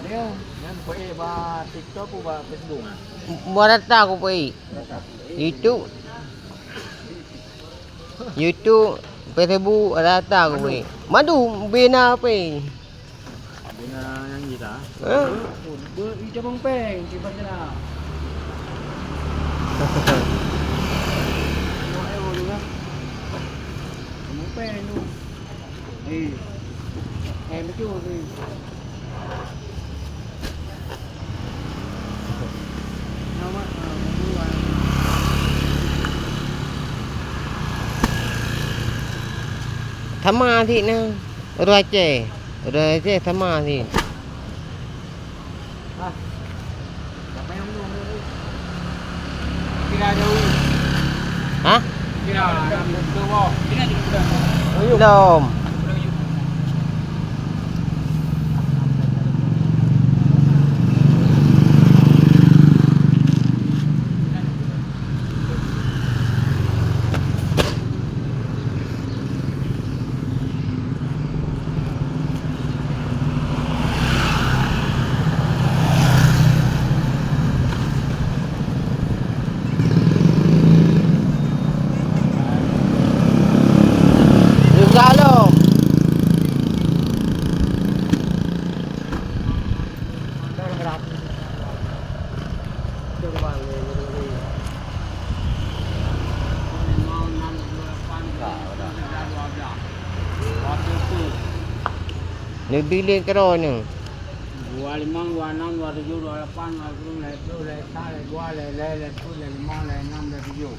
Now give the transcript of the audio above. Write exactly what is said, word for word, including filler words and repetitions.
Dia nyan peuék bak TikTok atau bak Facebook? Bak data ku peuék. Data. YouTube. YouTube, Facebook, data ku peuék. Madu bina peuék. Bina nyan jih dah. Ha? Beu, beu, i cabang pèng, di Bantena. Tengok, eh, orang tu kan. Cabang pèng tu. Eh. Eh, betul ni. Sama cit na. Ureueng Aceh. Ureueng Aceh sama cit. Ha? Belum. Juga lom. Neubi lé keudroe nyoe. Dua limong, dua enam, dua tujuh, dua lapan, dua puluh, lhèe plôh, lhèe sa, lhèe dua, lhèe lhèe, lhèe peuet, lhèe limong, lhèe enam, lhèe tujuh.